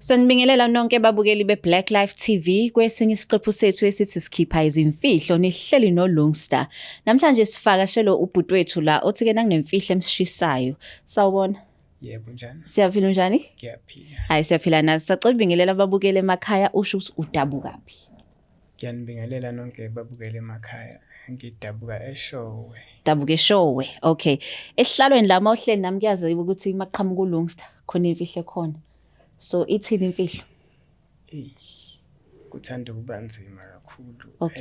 Sanibingelela nonke babukeli beBlack Life TV kwesinye isiqephu sethu esithi sikhipha izimfihlo nihleli noLungstar. Namhlanje sifakashelo ubhuti wethu la othi ke nakunemfihlo emshisayo. Sawubona. Yebo, njani? Siyaphila, njani? Ngiyaphila. Hayi, siyaphila nathi. Sacela ubingelela ababukeli emakhaya, usho ukuthi udabukaphi. Ngiyanibingelela nonke babukele emakhaya. Ngidabuka eShowe. Dabuka eShowe. Okay. Esihlalweni la mawuhleli nami kuyaziwa ukuthi maqhamuka uLungstar khona imfihlo ekhona. So ithini imfihlo? Ey. Kuthanda ukuba nzima kakhulu.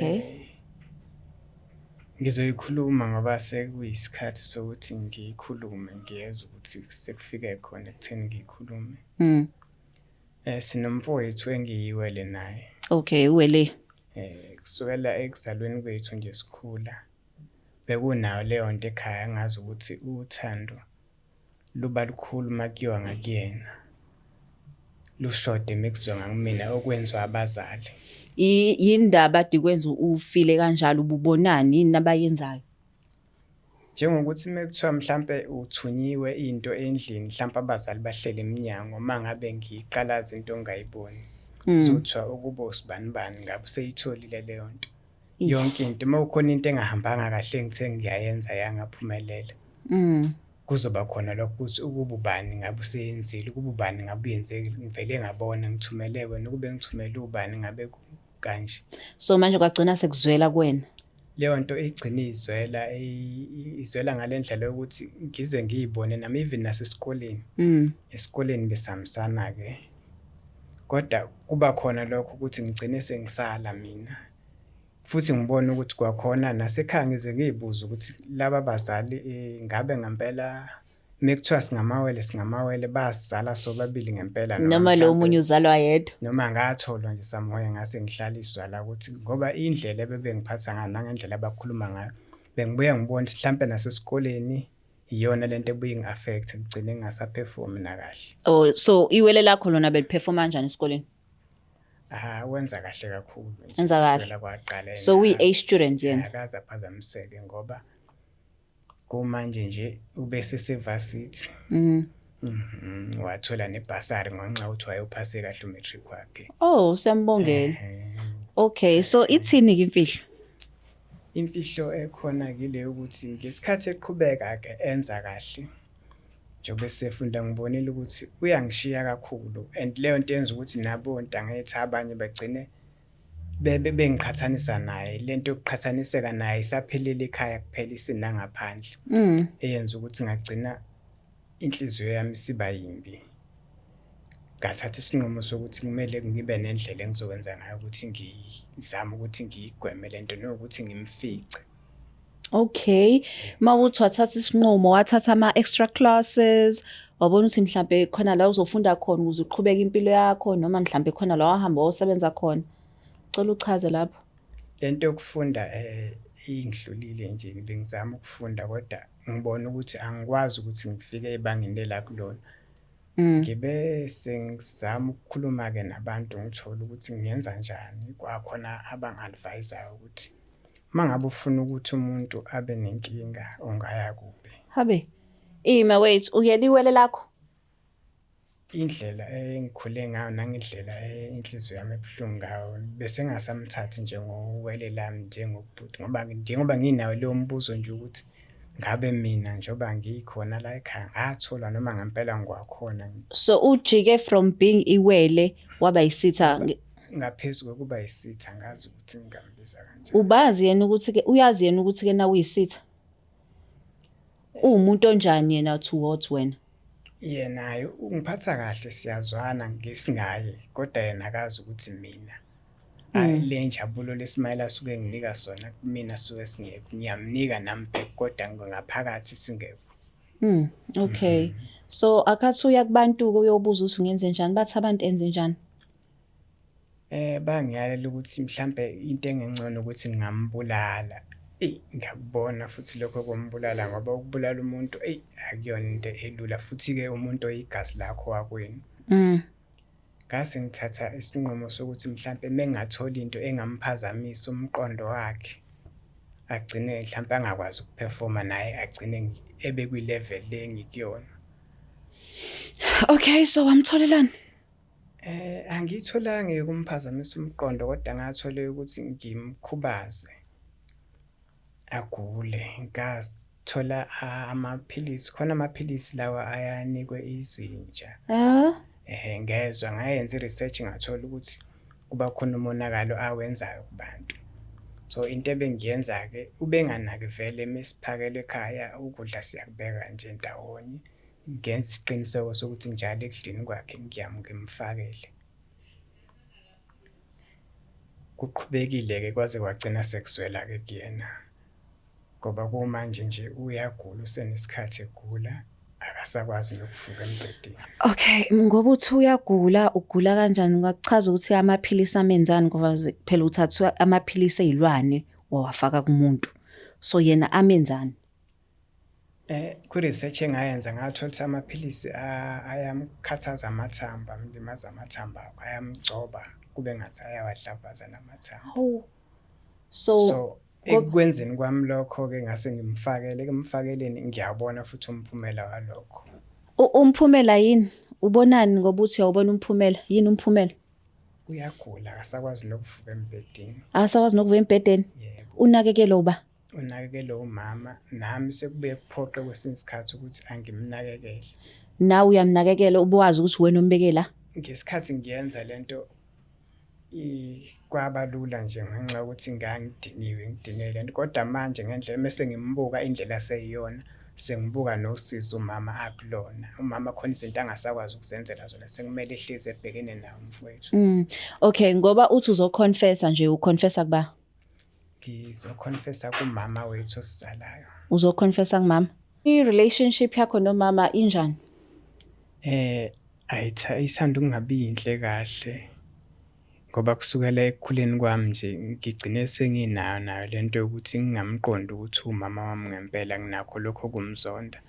Ngizoyikhuluma ngoba sekuyisikhathi sokuthi ngiyikhulume, ngiyezwa ukuthi sekufike khona ekutheni ngiyikhulume. Sinomfowethu engiyiwele naye. Okay, uwele. Kusukela ekuzalweni kwethu nje sikhula bekunayo leyo nto ekhaya, ngazi ukuthi uthando luba lukhulu makuyiwa ngakuyena, lushode mekuziwa ngakumina okwenziwa abazali. Yindaba ade ikwenza ufile kanjalo, ububonani, yini abayenzayo? Njengokuthi mekuthiwa mhlampe uthunyiwe into endlini, mhlampe abazali bahleli emnyango, uma ngabe ngiyiqalaza into ngingayiboni, kuzothiwa ukuba usibanibani ngabe useyitholile leyo nto. Yonke into uma kukhona into engahambanga kahle engithe ngiyayenza yangaphumelela, kuzoba khona lokho ukuthi ukuba ubani ngabe useyenzile, ukuba ubani ngabe uyenzekile, ngivele ngabona ngithumele wena, ukube ngithumele ubani ngabe kanje. So manje kwagcina sekuzwela kuwena. Leyo nto igcine izwela, izwela ngale ndlela yokuthi ngize ngiyibone nami even nasesikoleni. Esikoleni besihambisana-ke, kodwa kuba khona lokho ukuthi ngigcine sengisala mina. Futhi ngibone ukuthi kwakhona nasekhaya ngize ngiy'buze ukuthi laba bazali ngabe ngempela mekuthiwa singamawele, singamawele, basizala sobabili ngempela noma lo omunye uzalwa yedwa. Noma ngatholwa nje somewhere ngase ngihlaliswa la, ukuthi ngoba indlela ebebengiphatha ngayo nangendlela abakhuluma ngayo, bengibuye ngibone ukuthi mhlampe nasesikoleni iyona lento ebuye ingi-affect, ngigcine ngingasaphefomi nakahle. Oh, so iwele lakho lona beliphefoma kanjani esikoleni? Ah, wenza kahle kakhulu nje. Wenza kahle. Kusukela kwaqala. So uyi-A student yena? Akaze aphazamiseke ngoba kumanje nje ubesesevasithi. Wathola nebhasari ngenxa yokuthi wayephase kahle umatric wakhe. Oh, siyambongela. Okay, so ithini ke imfihlo? Imfihlo ekhona kile ukuthi ngesikhathi eqhubeka ke enza kahle, njengoba esefunda, ngibonile ukuthi uyangishiya kakhulu and leyo nto yenza ukuthi nabo ontanga abanye bagcine bengiqhathanisa naye. Lento yokuqhathaniseka naye isaphelele ekhaya kuphela, isinangaphandle. Eyenza ukuthi ngagcina inhliziyo yami isiba yimbi. Ngathatha isinqumo sokuthi kumele ngibe nendlela engizokwenza ngayo ukuthi ngizame ukuthi ngiyigweme lento nokuthi ngimfice. Okay, mawuthi wathatha isinqumo, wathatha ama-extra classes, wabona ukuthi mhlambe khona la uzofunda khona ukuze uqhubeke impilo yakho, noma mhlambe khona la wahamba wayosebenza khona. Cela uchaze lapho. Lento yokufunda ingidlulile nje, bengizama ukufunda kodwa ngibona ukuthi angikwazi ukuthi ngifike ebangeni lela kulona. Ngibe sengizama ukukhuluma-ke nabantu ngithole ukuthi ngingenza njani, kwakhona abangi-advise-ayo ukuthi uma ngabe ufuna ukuthi umuntu abe nenkinga ungaya kuphi. Habe, ima, wait, uyena iwele lakho? Indlela engikhule ngayo nangendlela inhliziyo yami ebuhlungu ngayo, bese ngingasamthathi njengowele lami, njengobhuti, ngoba njengoba nginawo leyo mbuzo nje ukuthi ngabe mina njengoba ngikhona la ekhaya ngatholwa noma ngempela ngiwakhona. So ujike from being iwele waba yisitha? Ngaphezu kokuba yisitha, ngazi ukuthi ngingambiza kanjani. Ubazi yena ukuthi ke uyazi yena ukuthi ke na uyisitha? Uwumuntu onjani yena towards wena? Yena ungiphatha kahle, siyazwana ngesingaye, kodwa yena akazi ukuthi mina le njabulo lesimayela asuke enginika sona kumina suke singekho, ngiyamnika nami back kodwa ngaphakathi singekho. Okay. So akathi uya kubantu ke uyobuza ukuthi ungenze njani, bathi abantu enze njani? Bangiyalela ukuthi mhlampe into engengcono ukuthi ngingambulala. Eyi, ngiyakubona futhi lokho kombulala ngoba ukubulala umuntu, eyi, akuyona into elula futhi-ke umuntu oyigazi lakho wakwenu. Ngase ngithatha isinqumo sokuthi mhlampe mengingathola into engamphazamisa umqondo wakhe, agcine mhlampe angakwazi ukuphefoma naye, agcine ebe kwi-level le engikuyona. Okay, so wamtholelani? Angiyitholanga eyokumphazamisa umqondo kodwa ngathola eyokuthi ngimkhubaze agule. Ngathola amaphilisi, khona amaphilisi lawa ayanikwe izinja. Ehhe, ngezwa ngayenza i-research ngathola ukuthi kuba khona umonakalo awenzayo kubantu. So, into ebengiyenza-ke ubenganaki vele mesiphakelwa ekhaya ukudla siyakubeka nje ndawonye. Ngenza isiqiniseko sokuthi njalo ekudleni kwakhe ngimfakele. Kuqhubekile-ke kwaze kwagcina sekuzwela-ke kuyena, ngoba kumanje nje uyagula usenesikhathi egula, akasakwazi nokuvuka embhedeni. Okay, ngoba uthi uyagula, ugula kanjani? Ungakuchaza ukuthi amaphilisi amenzani ngoba phela uthathwa amaphilisi ey'lwane wawafaka kumuntu. So yena amenzani? Kwi-research engayenza ngathola ukuthi amaphilisi ayamkhathaza amathambo, amlimaza amathambo akho, ayamgcoba kube ngathi ayawadlavaza namathambo. Hawu. So, So ekwenzeni kwami lokho-ke ngase ngimfakele, ekumfakeleni ngiyabona futhi umphumela walokho. Umphumela yini? Ubonani ngoba uthi uyawubona umphumela? Yini umphumela? Uyagula akasakwazi nokuvuka embhedeni. Akasakwazi nokuvuka embhedeni? Yebo. Unakekelwa uba? Unakekele umama, nami sekubuye kuphoqe kwesinye isikhathi ukuthi angimnakekele. Nawe uyamnakekela ubuwazi ukuthi wena ombeke la? Ngesikhathi ngiyenza lento kwaba lula nje ngenxa yokuthi ngangidiniwe ngidinwe lento, kodwa manje ngendlela mese ngimbuka indlela aseyiyona, sengibuka nosizi umama akulona. Umama khona izinto angasakwazi ukuzenzela zona sekumele ehlezi ebhekene nawo umfowethu. Okay, ngoba uthi uzoconfessa nje, uconfessa kuba? Ngizoconfessa kumama wethu osizalayo. Uzoconfessa kumama? I-relationship yakho nomama injani? Ayithanda ukungabi yinhle kahle ngoba kusukela ekukhuleni kwami nje ngigcine senginayo nayo lento yokuthi ngingamqondi ukuthi umama wami ngempela, nginakho lokho kumzonda.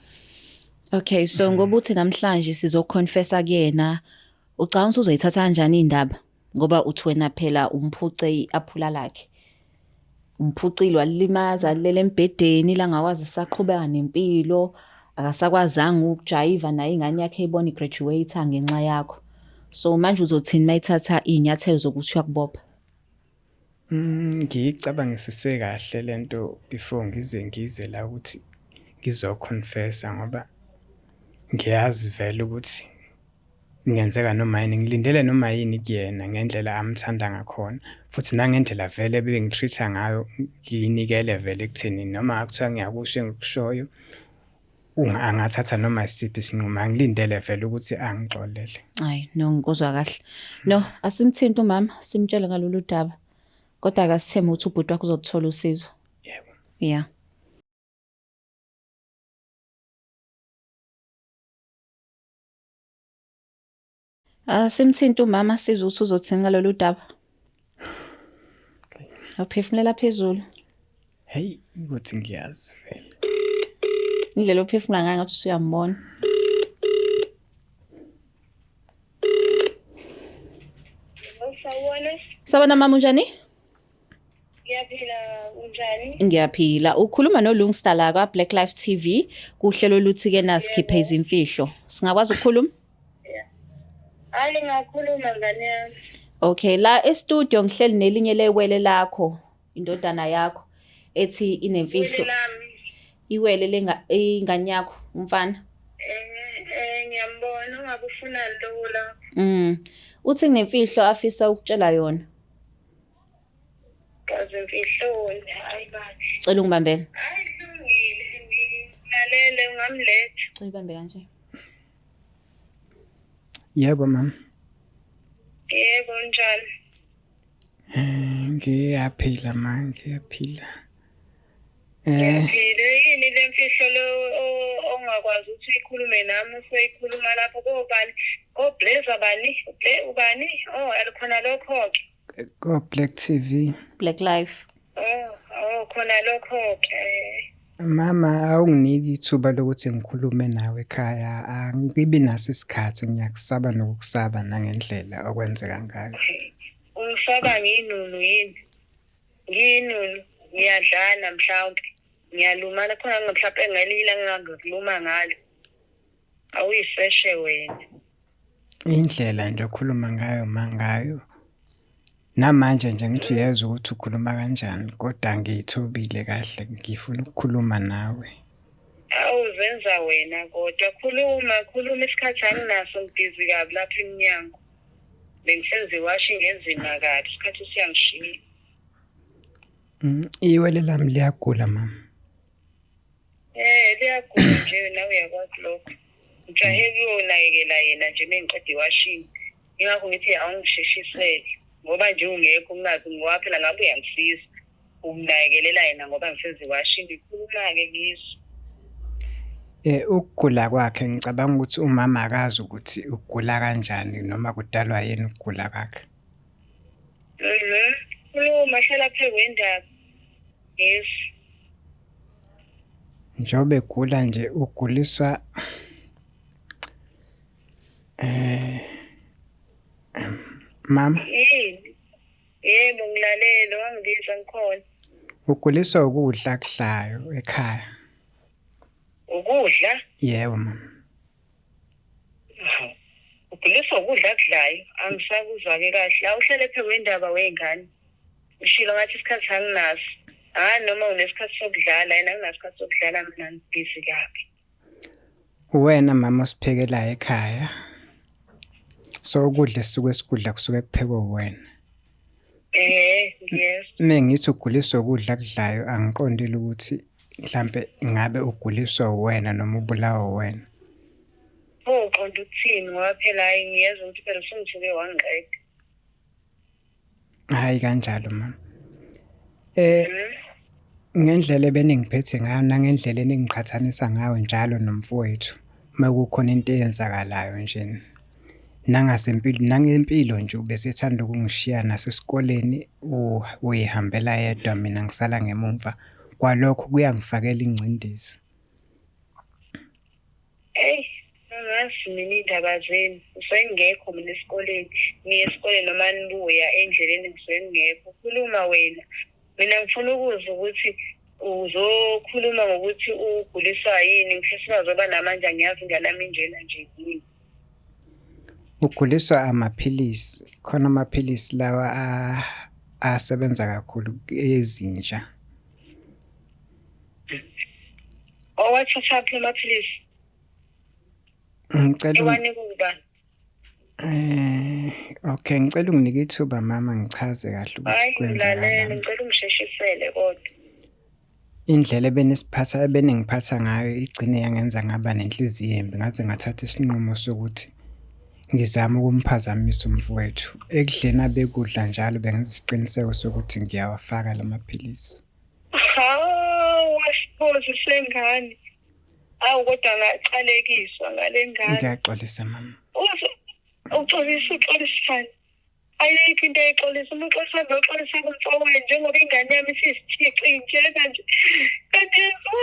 Okay, so ngoba uthi namhlanje sizoconfessa kuyena, ucabanga ukuthi uzoyithatha kanjani indaba? Ngoba uthi wena phela umphuce i-aphula lakhe. Umphucile walilimaza lilele embhedeni langakwazi saqhubeka nempilo, akasakwazanga ukujayiva naye ingane yakhe ibona igraduate ngenxa yakho. So manje uzothini mayithatha iy'nyathelo zokuthi uyakubopha? Ngiyicabangisise kahle lento before ngize ngize la ukuthi ngizoconfessa ngoba ngiyazi vele ukuthi kungenzeka noma yini, ngilindele noma yini kuyena ngendlela amthanda ngakhona futhi nangendlela vele ebengi-treat-a ngayo, ngiyinikele vele ekutheni noma kuthiwa ngiyakusho engikushoyo, angathatha noma isiphi isinqumo, angilindele vele ukuthi angixolele. Hayi, no ngikuzwa kahle. No, asimthinte umama, simtshele ngalolu daba. Kodwa akasithembe ukuthi ubhuti wakho uzothola usizo. Yebo. Yeah. Simthinte umama sizwe ukuthi uzothini ngalolu daba. Uphefumulela phezulu. Hey, ukuthi ngiyazi vele. Indlela ophefumula ngayo ngathi usuyambona. Sawubona. Sabona mama, unjani? Ngiyaphila, unjani? Ngiyaphila. Ukhuluma noLungstar la kwa Black Life TV kuhlelo oluthi ke nasikhiphe izimfihlo. Singakwazi ukukhuluma? Hayi, ngakhuluma ngane yami. Okay, la e-studio ngihleli nelinye lewele lakho, indodana yakho ethi inemfihlo. Iwele lami. Iwele lenga ingane yakho, umfana. Ngiyambona ungabe ufunani lowo la. Uthi kunemfihlo afisa ukutshela yona. Kaze mfihloni, hayi bandla. Cela ungibambele. Hayi kulungile, ngilalele ungamletha. Cela ubambe kanje. Yebo mama. Yebo, njani? Ngiyaphila ma, ngiyaphila. Ngiyaphila. Yini le mfihlo lo ongakwazi ukuthi uyikhulume nami usuyikhuluma lapho kobani? Ko-Blazer bani? Ubani? Oh, alikhona lokho-ke. Ko Black TV. Black Life. Oh, khona lokho-ke. Mama, awunginiki ithuba lokuthi ngikhulume nawe ekhaya. Angibi naso isikhathi, ngiyakusaba nokukusaba nangendlela okwenzeka ngayo. Ungisaba ngiyinunu yini? Ngiyinunu, ngiyadlana mhlawumbe. Ngiyalumana khona mhlawumbe ngelinye ilanga ngingakuluma ngalo. Awuyiseshe wena. Indlela nje okhuluma ngayo ma ngayo, namanje nje ngithi uyezwa ukuthi ukhuluma kanjani, kodwa ngiyithobile kahle, ngifuna ukukhuluma nawe. Awu zenza wena kodwa khuluma khuluma isikhathi anginaso ngibhizi kabi lapha emnyango. Bengisenza iwashing enzima kabi isikhathi siyangishiya. Iwele lami liyagula mama. Eh liyagula nje nawe uyakwazi lokho. Ngijahe kuyonakekela yena nje mengiqeda iwashini. Ingakho ngithi awungisheshisele ngoba nje ungekho ngingazi ngoba phela ngabe uyangisiza ukunakekelela yena ngoba ngisenza iwashini. Khuluma-ke ngizwe. Ukugula kwakhe ngicabanga ukuthi umama akazi ukuthi ugula kanjani noma kudalwa yini ukugula kwakhe. Mhm. Khuluma hlala phezu kwendaba. Yes. Njengoba egula nje uguliswa mama. Yini? Yebo ngilalele wangibiza ngikhona. Uguliswa ukudla akudlayo ekhaya. Ukudla? Yebo mama. Uguliswa ukudla akudlayo angisakuzwa-ke kahle awuhlale phezu kwendaba wey'ngane ushilo ngathi isikhathi anginaso hhayi noma unesikhathi sokudlala yena anginasikhathi sokudlala mina ngibhizi kabi. Uwena mama osiphekelayo ekhaya so ukudla esisuke sikudla kusuke kuphekwe uwena. Eh, yes. Uma ngithi uguliswa ukudla akudlayo angiqondile ukuthi mhlampe ngabe uguliswa uwena noma ubulawa uwena. Pho uqonda ukuthini ngoba phela hayi ngiyezwa ukuthi phela usungithuke wangiqeda. Hayi kanjalo mama. Ngendlela ebeningiphethe ngayo nangendlela eningiqhathanisa ngayo njalo nomfowethu, uma kukhona into eyenzakalayo nje, nangasempilo, nangempilo nje ubesethanda ukungishiya nasesikoleni uyihambela yedwa mina ngisala ngemumva. Kwalokho kuyangifakela ingcindezi. Eyi, angazi mina iy'ndaba zenu. Ngisuke ngingekho mina esikoleni. Ngiye esikoleni noma nibuya endleleni ngisuke ngingekho. Khuluma wena. Mina ngifuna ukuzwa ukuthi uzokhuluma ngokuthi uguliswa yini. Ngifisa ukwazi ngoba namanje angiyazi ingane yami injena nje yini. Uguliswa amaphilisi. Khona amaphilisi lawa asebenza kakhulu ezinja. Owathathaphi amaphilisi? Ngicela Ewanika ubani? Okay, ngicela unginike ithuba mama ngichaze kahle ukuthi Hayi ngilalele, kwenzakalani. ngicela ungisheshisele kodwa. Indlela ebenisiphatha ebeningiphatha ngayo igcine yangenza ngaba nenhliziyo embi ngaze ngathatha isinqumo sokuthi ngizame ukumphazamisa umfowethu. Ekudleni abekudla njalo bengenza isiqiniseko sokuthi ngiyawafaka la maphilisi. Hawu, wasiphozi sengane. Awu kodwa ngaqalekiswa ngale ngane. Ngiyaxolisa mama. Uxolisa uxolisani? Ayikho into eyixolisa uma uxolisa uxolisa kumfowenu njengoba ingane yami isisithixi njena nje. Kanti yenziwa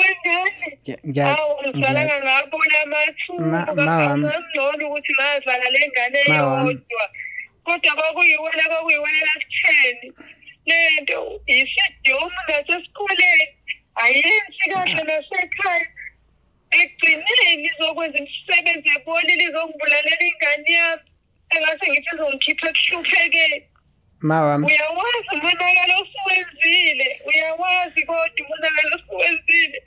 wengane. Awu ngizalanga ngabona amathuba ngcono ukuthi ngazala le ngane eyodwa. Kodwa kwakuyiwena kwakuyiwena lasitheni. Lento isidomu nasesikoleni ayenzi kahle nasekhaya. Ekugcineni izokwenza imisebenzi ebolile izongibulalela ingane yami. Engase ngithi izongikhipha ekuhluphekeni. Mawami. Uyawazi umonakalo osuwenzile, uyawazi kodwa umonakalo osuwenzile.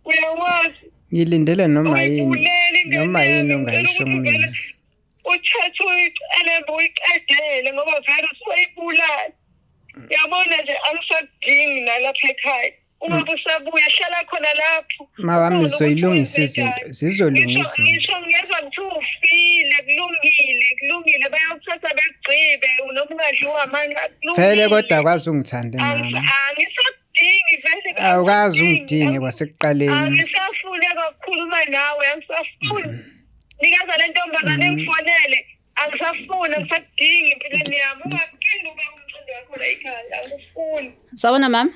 Uyawazi. Ngilindele noma yini. Uyibulele ingane Noma yini yami, ongayisho ngicela ukuthi kumina. vele uthathe uyicelembe uyiqedele ngoba vele usuyibulala. Yabona nje angisakudingi nalapha ekhaya. Uma usabuya hlala khona lapho. Mawami Ubone ukuthi zizoyilungisa wenzenjani. izinto, zizolunga Ngisho izinto. ngisho ngezwa kuthiwa ufile kulungile kulungile bayakuthatha bekugqibe noma ungadliwa amanqa Vele kulungile. kodwa akwazi ungithande mama. Angisakudingi vele Awukazi angisakudingi. ungidinge kwasekuqaleni. Angisafuni ukukhuluma nawe angisafuni. Nikeza le ntombazane ngifonele angisafuni angisakudingi empilweni yami ungaphinde ube umqondo wakho la ekhaya angifuni. Sawubona mama.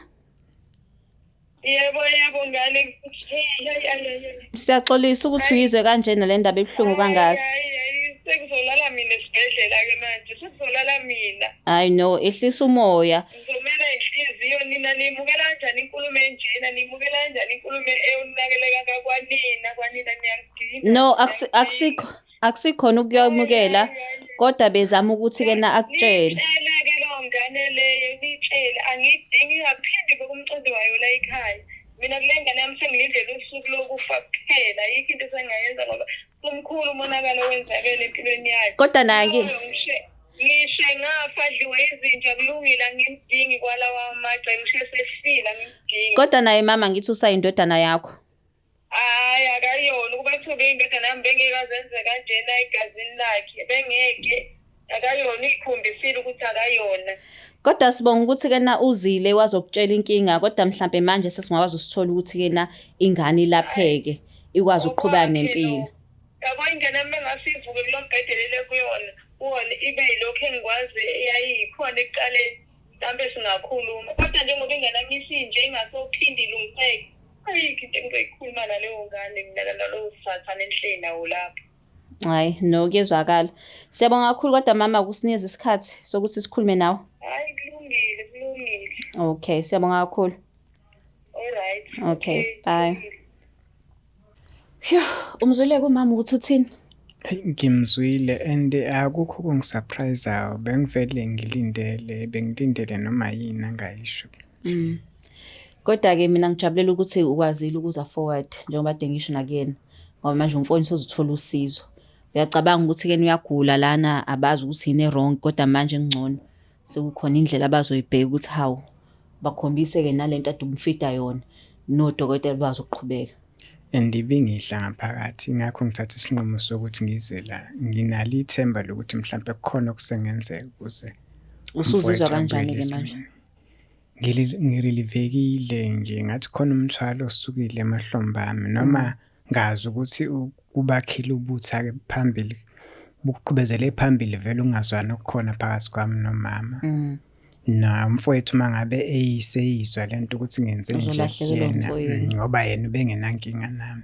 Yebo yebo ngane hayi hayi hayi. Siyaxolisa ukuthi uyizwe kanjena le ndaba ebuhlungu kangaka. Hayi hayi sekuzolala mina esibhedlela ke manje sekuzolala mina. Hayi no, ehlisa umoya. Ngizomela inhliziyo nina niyimukela kanjani inkulumo enjena niyimukela kanjani inkulumo eyonakeleka kwanina kwanina niyangidinga. No, akusikho Akusikhona ukuyamukela kodwa bezama ukuthi ke na akutshele. Niyitshele-ke leyo ngane leyo, niyitshele. Angiyidingi ingaphinde ibe kumqondo wayo la ekhaya. Mina kule ngane yami sengilindele usuku lokufa kuphela. Ayikho into esengayenza ngoba umkhulu umonakalo owenzakele empilweni yakhe. Kodwa naye Loyo ngishe ngafa dliwe izinja kulungile angimdingi kwalawa amagce ngishe sefile angimdingi. Kodwa naye mama ngithi usayindodana yakho. Hhayi akayona ukuba kuthiwa ubeyindodana yami bengeke azenze kanjena egazini lakhe bengeke akayona uyikhombisile ukuthi akayona. Kodwa sibonga ukuthi ke na uzile wazokutshela inkinga kodwa mhlambe manje sesingakwazi usithola ukuthi ke na ingane ilapheke ikwazi ukuqhubeka Okwakhe nempilo. lo. Yabo ingane yami engase ivuke kulo mbhede lele kuyona kuwona ibe yilokhu engikwazi eyayiyikhona ekuqaleni mhlampe singakhuluma kodwa njengoba ingane yami isinje ingasophinde ilungiseke ayikho into engizoyikhuluma naleyo ngane mina nalowo sathane enhleli nawo lapho. Hayi no kuyezwakala. Siyabonga kakhulu kodwa mama ukusinikeza isikhathi sokuthi sikhulume nawe. Hhayi kulungile kulungile. Okay, siyabonga kakhulu. All right. Okay, bye. Phew, umzwile kumama ukuthi uthini? Eyi, ngimzwile and akukho okungisurprise-ayo bengivele ngilindele, bengilindele noma yini angayisho. Kodwa-ke mina ngijabulela ukuthi ukwazile ukuza forward njengoba kade ngisho nakuyena ngoba manje umfowenu usozothola usizo. Uyacabanga ukuthi-ke uyagula lana abazi ukuthi yini e-wrong kodwa manje kungcono sekukhona indlela abazoyibheka ukuthi hawu bakhombise-ke nalento ade umfida yona nodokotela bazoqhubeka. And ibingidla ngaphakathi ingakho ngithatha isinqumo sokuthi ngize la. Nginalo ithemba lokuthi mhlampe kukhona okusengenzeka ukuze Usuzizwa umfowethu kanjani-ke abuyele manje? esimeni. Ngirelivekile nje ngathi khona umthwalo osukile emahlombe ami noma ngazi ukuthi kubakhile ubutha-ke phambili buqhubezele phambili vele ukungazwani okukhona phakathi kwami nomama. Na umfowethu uma ngabe eyiseyizwa lento ukuthi ngenze nje Uzolahlekelwa kuyena umfowenu. ngoba yena ubengenankinga nami.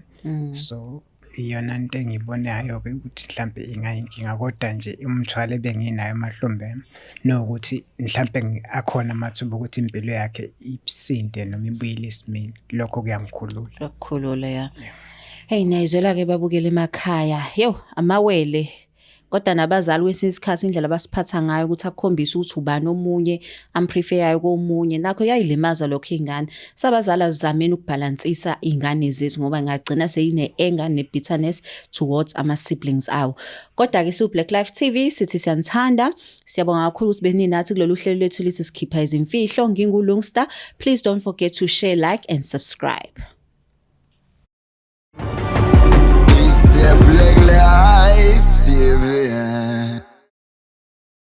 So iyona nto engiyibonayo-ke ukuthi mhlampe ingayinkinga kodwa nje umthwalo ebenginayo emahlombe ami nokuthi mhlampe akhona amathuba okuthi impilo yakhe isinde noma ibuyele esimeni. Lokho kuyangikhulula. Kuyakukhulula ya. Hey niyayizwela-ke babukele emakhaya. Yo, amawele. Kodwa nabazali kwesinye isikhathi indlela abasiphatha ngayo ukuthi akukhombise ukuthi ubani omunye ampreferayo komunye nakho kuyayilimaza lokho iy'ngane. Sabazali asizameni ukubhalansisa iy'ngane zethu ngoba ingagcina seyine-anger ne-bitterness towards ama-siblings awo. Kodwa-ke siwu-Black Life TV sithi siyanithanda. Siyabonga kakhulu ukuthi beninathi kulolu hlelo lwethu lithi sikhipha izimfihlo. NginguLungsta. Please don't forget to share, like and subscribe. It's the Black Life TV.